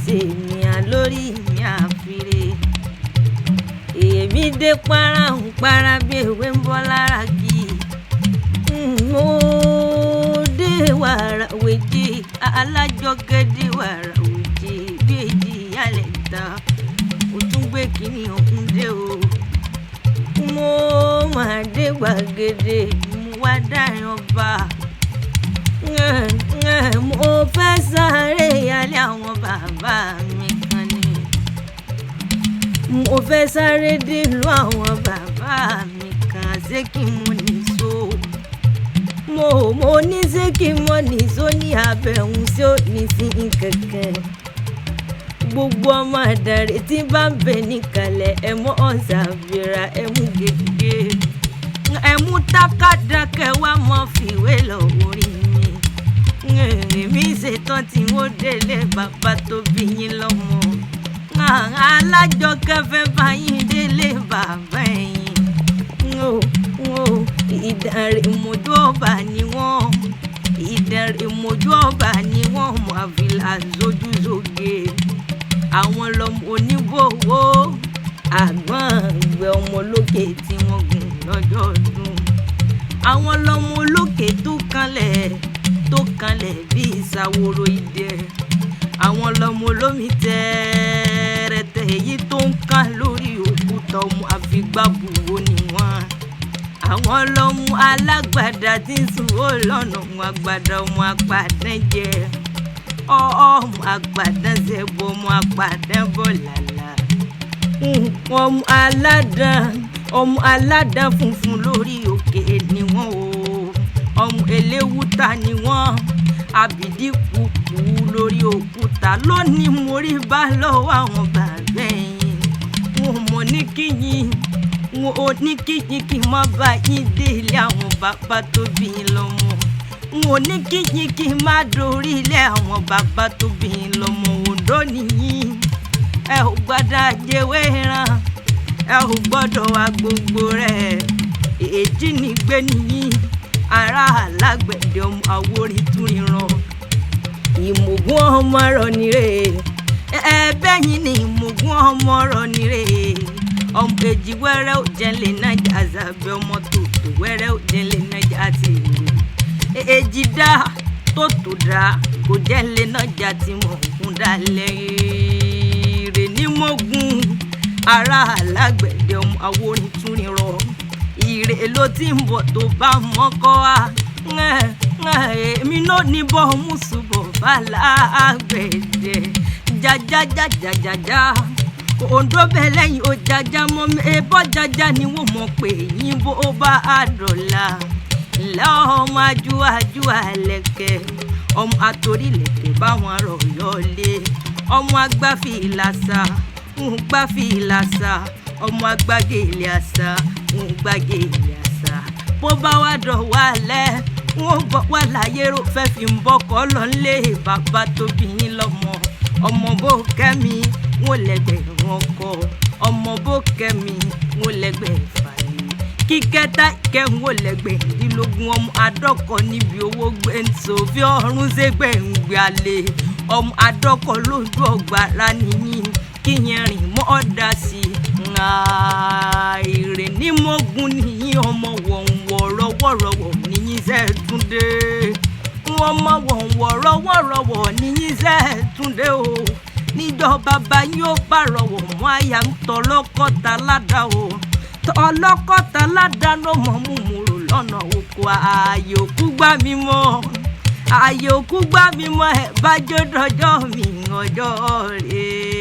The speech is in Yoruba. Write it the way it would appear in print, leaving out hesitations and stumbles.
ṣe mi à lórí mi àfiré. Èmi dé para ń para bí ewé ń bọ́ lára kì í. Mo dé wàrà wèjì, alájọkẹ́ dé wàrà wèjì bí èjì ìyálẹ̀ ta. Ó tún gbé kínní ọ̀hún dé o. Mo máa dé gbàgede, mo wá dárin ọba. Mo fẹ́ sáré ìyálé àwọn bàbá mi kan ni. Mo fẹ́ sáré dìlú àwọn bàbá mi kan, ṣé kí mo nìṣó? Mo ní ṣé kí mo nìṣó ní abẹ́hùn sí ò ní sí kankan. Gbogbo ọmọ àdàrẹ tí bá ń bẹ níkàlẹ̀ ẹ mọ́ ọ̀sàbìrà ẹ mú gègé. Ẹ mú tákàdá kẹ wá mọ́ fìwé lọ orí mi. Èmi ṣetán tí wọ́n délé bàbá tó bí yín lọ́mọ. Alájọkẹ́ fẹ́ bá yín délé bàbá ẹ̀yìn. N ò Ìdànrè mojú ọba ni wọ́n. Ìdànrè mojú ọba ni wọ́n mọ àfìlà sójúsóge. Àwọn lọmọ onígbòwó àgbọ̀n gbẹ ọmọ olókè tí wọ́n gùn lọ́jọ́ ọdún. Àwọn lọmọ olókè tó kanlẹ̀ bí ìsàwòrò idẹ. Àwọn lọmọ olómi tẹ́ẹ̀rẹ̀tẹ̀ èyí tó ń kán lórí òkúta ọmọ àfigbábuwó ni wọ́n. Àwọn lọmọ alágbàdá tí ń sùn ó lọ́nà ọmọ àgbàdá ọmọ apàdán jẹ. Ọmọ àgbàdán ṣẹbọ ọmọ apàdán bọ̀ làlà. Ọmọ aládàn, ọmọ aládàn funfun lórí òkè ni wọ́n o. Ọmọ eléwúta ni wọ́n. Àbìdí kúkú lórí òkúta lónìí mo rí bá lọ́wọ́ àwọn bàbá ẹ̀yìn. N ò mọ̀ ní kíyìn, n ò ní kíyìn kí n má bá yín dé ilé àwọn bàbá tó bí yín lọ́mọ. N ò ní kíyìn kí n má dorí ilé àwọn bàbá tó bí yín lọ́mọ. Òǹdó nìyí, ẹ ò gbọ́dọ̀ jẹwé ràn, ẹ ò gbọ́dọ̀ wá gbogbo rẹ̀. Èjì nígbé nìyí, ará alágbẹ̀dẹ ọmọ Àwórì tún ríran. Ìmọ̀gún ọmọ rọ̀ nírè. Ẹ̀ẹ́bẹ́ yín ni ìmọ̀gún ọmọ rọ̀ nírè. Ọmọ èjì wẹ́rẹ́ ò jẹ́ lè nájà àzàbẹ̀ ọmọ tòótọ́ wẹ́rẹ́ ò jẹ́ lè nájà àti ìlú. Èjì dá tó tó dá kò jẹ́ lè nájà tí mò ń kún dálẹ̀. Ire ní mọ̀gún ará alágbẹ̀dẹ ọmọ Àwórì tún ríran. Ire ló ti ń bọ̀ tó bá mọ́kọ́ wa. Èmi náà ní bọ́ mùsùlùmọ̀ bá lágbẹ̀dẹ. Jajajajajaja. Òǹdó bẹ̀ lẹ́yìn ó jaja mọ́ mi. Ebọ́ jaja ni wọ́n mọ̀ pé yín bó bá a dọ̀la. Ǹlẹ́ ọmọ ajú ajú àlẹ̀kẹ̀. Ọmọ àtòrílẹ̀kẹ̀ báwọn rọ̀ yọlé. Ọmọ agbáfi ìlàsà, ń gbáfi ìlàsà. Ọmọ agbáge ilé àṣà, ń gbáge ilé àṣà. Bó bá wá dọ̀ wá lẹ́, wọ́n bọ̀ wá láyé rò fẹ́ fi ń bọ́kọ́ lọ lé bàbá tó bí yín lọ́mọ. Ọmọ bó kẹ́mi, wọ́n lẹ́gbẹ̀rún ọkọ. Ọmọ bó kẹ́mi, wọ́n lẹ́gbẹ̀ẹ́ fàlẹ́. Kíkẹ́ta kẹ́hún wọ́n lẹ́gbẹ̀ẹ́dínlógún ọmọ adọ́kọ níbi owó gbé ń so bí ọ̀run ṣe gbẹ̀ ń gbé alẹ́. Ọmọ adọ́kọ lójú ọgbàrá nìyí, kíyẹn rìn mọ́ ọ̀dà sí i. Èrè ní mọ́gùn nìyí, ọmọ wọ̀nwọ̀rọ̀wọ̀rọ̀wọ̀ nìyí Ṣẹ́túndé. Wọ́n mọ wọ̀nwọ̀rọ̀wọ̀rọ̀wọ̀ nìyí Ṣẹ́túndé o. Níjọ́ bàbá yín ó pàrọwọ̀ mọ́ àyà ń tọlọ́kọ̀tà ládàá o. Tọlọ́kọ̀tà ládàá ló mọ̀ múmúrò lọ́nà oko. Ààyè òkú gbá mi mọ́. Ààyè òkú gbá mi mọ́ ẹ̀ bá jó dọjọ́ mi ọjọ́ rèé.